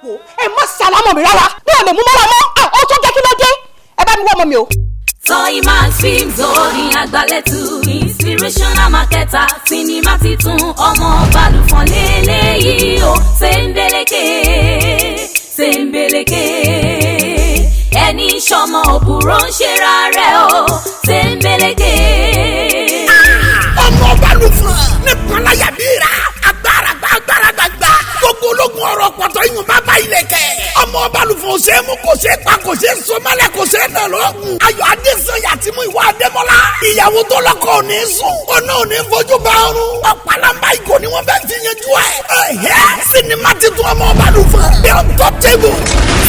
Wò, ẹ má sálámọ̀ mi rárá, mi ò lè mú mọ́ra mọ́. Ó tún jẹ́ kí ló dé? Ẹ bá mi wọ́ ọmọ mi o. Toymax Films orin àgbàlẹ̀tù, inspirational marketer, sinimá titun Ọmọ Balùfọ̀n lélẹ́yìí o. Ṣèǹbẹ̀lẹ̀kẹ̀ ṣèǹbẹ̀lẹ̀kẹ̀, ẹni sọmọ òbúrò ń ṣera rẹ̀ o. Ṣèǹbẹ̀lẹ̀kẹ̀. Ọmọ Balùfọ̀n ní kọ́láyà bíra agbára gba agbára gbàgbà gbogbo ológun ọ̀rọ̀ pọ̀tọ́ yìí bá bá ilẹ̀ kẹ́. Ọmọ Balùfọ̀n ṣe é mú, kò ṣe é pa, kò ṣe é sọmọlẹ̀, kò ṣe é nà lọ́gùn. Ayọ̀ Adésanya àti Múyìwá Adémọ́lá, ìyàwó tó lọ́kọ ò ní sùn, ọ̀nà ò ní fojú bá ọrùn. Ọ̀pálámbá ìgò ni wọ́n fẹ́ fi yanjú ẹ̀. Ẹ̀hẹ́, sinimá titun Ọmọ Balùfọ̀n, the untouchable,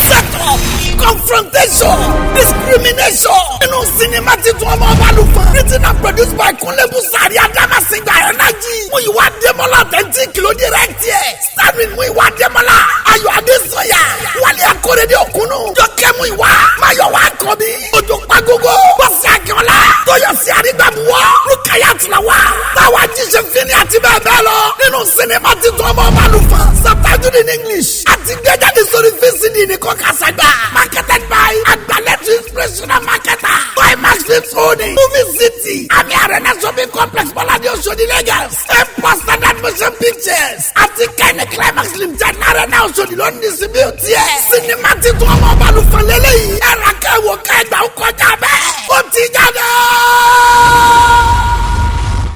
set up, confrontation, discrimination nínú sinimá titun Ọmọ Balùfọ̀n, written and produced by Kunle Busari Adamasingba Energy. Múyìwá Adémọ́lá Authentic ló direct ẹ̀, starring Múyìwá Adémọ́lá, Ayọ̀ Adésanya, Wálé Akóredé Òkúnnù, Jọkẹ́ Múyìwá, Máyọ̀wá Akànbí, Òjò Pàgógó, Bọ́sì Akínọlá, Tóyọ̀sí Àrígbàbùwọ̀, Rúkàyà Tìlàwà, Táwa Jíṣe Fínni àti bẹ́ẹ̀ bẹ́ẹ̀ lọ nínú sinimá titun Ọmọ Balùfọ̀n, subtitled in English àti gbẹ́jáde sórí VCD ní kọ́kásàgbà. Marketed by Agbalẹ̀tù Inspirational Marketer, Toymax Films Holding, Movie City, Ami Arena Shopping Complex, Bọ́ládé, Oṣodi, Lagos. Empire Standard Motion Pictures àti Kenny Climax Limited, Arena, Oṣodi ló ń distribute ẹ̀. Sinimá titun Ọmọ Balùfọ̀n lélẹ́yìí, ẹ̀rọ akẹ́wò kẹgbà ó kọjá bẹ́ẹ̀, ó ti jáde.